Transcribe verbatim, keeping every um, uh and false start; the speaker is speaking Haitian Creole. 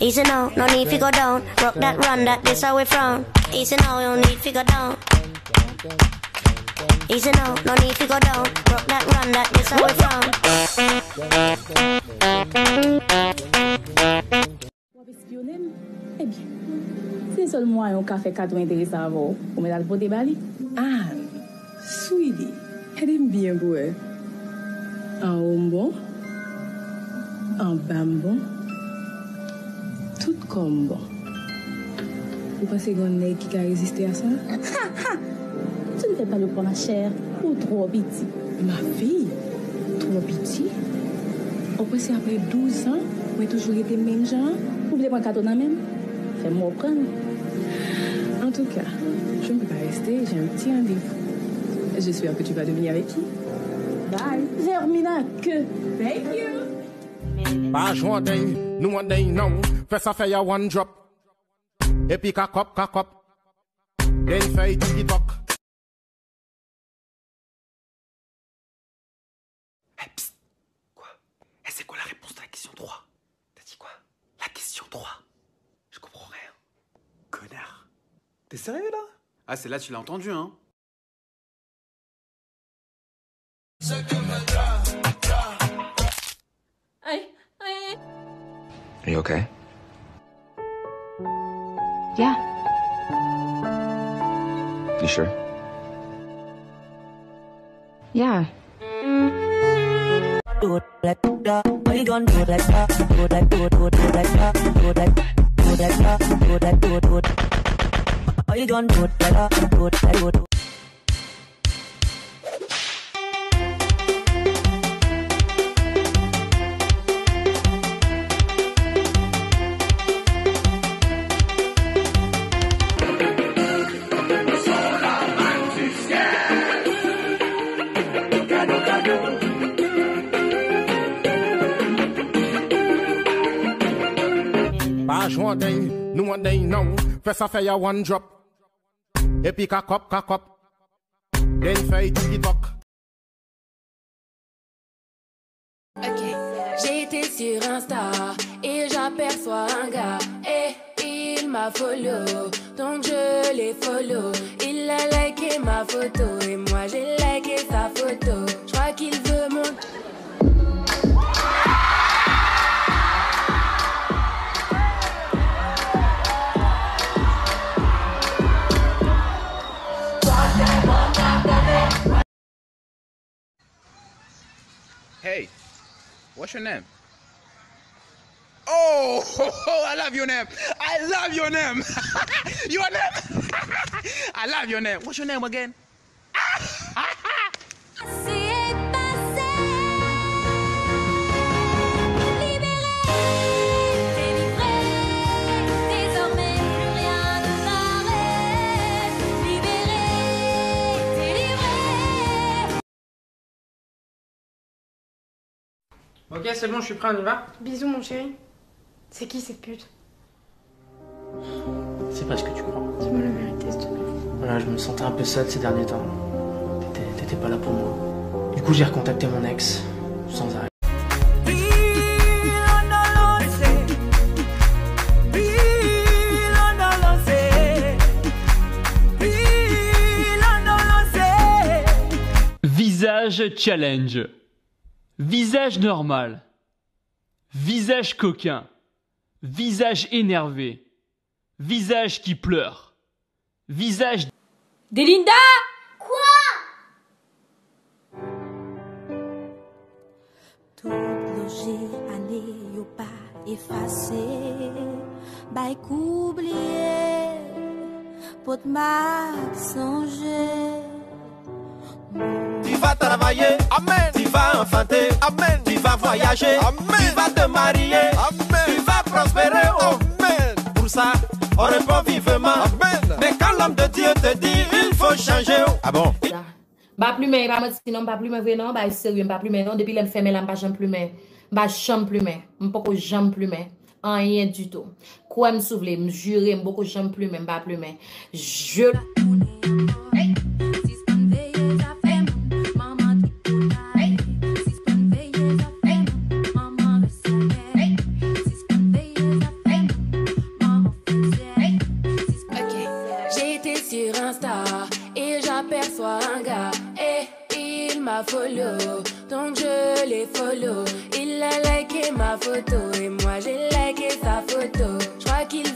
Easy now, no need fi go down. Rock that, run that, this how we from. Easy now, no need fi go down. Easy now, no need fi go down. Rock that, run that, this how we from. W ap espyone m? Ebyen, se sèl mwayen w ka fè Kato enterese avè w, ou mèt al pote ba li. Ah, Sweetie, ede m byen bwè. Anwo m bon, anba m bon, tout kò m bon. Ou panse gen yon nèg ki ka reziste a sa? Ha, ha! Tu ne fais pas le poids, ma chère. Ou twò piti. Ma fille, twò piti? Ou kwè se apre douz an, mwen toujou rete menm jan an? Ou vle pran Kato nan men m? Fè m wè w pran l. En tout cas, je ne peux pas rester, j'ai un petit rendez-vous. J'espère que tu vas venir avec qui? Bye. Vermina que. Thank you. Pa jwe an deny, nou an deny non. Fè sa fè ya one drop. Epi kakòp, kakòp. Den fèy TikTok. Hey, psst. Quoi? Hey, c'est quoi la réponse de la question trois? T'as dit quoi? La question trois. Je comprends rien. Connard. T'es sérieux là? Ah, celle-là, tu l'as entendue, hein? Ay, ay. Are you okay? Yeah. You sure? Yeah. Pa jwe an deny, nou an deny non. Fè sa fè ya one drop. Epi kakòp, kakòp. Den fèy TikTok. Ok. J'étais sur Insta et j'aperçois un gars et il m'a follow, donc je l'ai follow. Il a liké ma photo et moi j'ai liké sa photo. Je crois qu'il veut mon Hey, what's your name? Oh, I love your name. I love your name. Your name? I love your name. What's your name again? Pase, pase, libere, delivre, dezòmè pli ryen n parèt, libere, delivre. Ok, c'est bon, je suis prêt, on y va. Bisous, mon chéri. C'est qui cette pute? C'est pas ce que tu crois. Dis-moi la vérité, s'il te plaît. Voilà, je me sentais un peu seul ces derniers temps. T'étais, t'étais pas là pour moi. Du coup, j'ai recontacté mon ex, sans arrêt. Visage challenge. Visage normal. Visage coquin. Visage énervé. Visage qui pleure. Visage Delinda! Kwa? Tout loje ane yo pa efase. Bay kou bliye, pot m ap sonje. Tu vas travailler, amen. Tu vas enfanter, amen. Tu vas voyager, amen. Tu vas te marier, amen. Tu vas prospérer, oh, amen. Pour ça, on répond vivement, amen. Mais quand l'homme de Dieu te dit, il faut changer, ah bon? M pa plimen, e pa manti non, m pa plimen vre non, bay serye, m pa plimen non, depi lè m fèmen la, m pa janm plimen, m pa janm plimen, m poko janm plimen. Anyen ditou. Kwè m si w vle, m jire, m poko janm plimen, m pa plimen. Je sur Insta et j'aperçois un gars et il m'a follow, donc je l'ai follow. Il a liké ma photo et moi j'ai liké sa photo. Je crois qu'il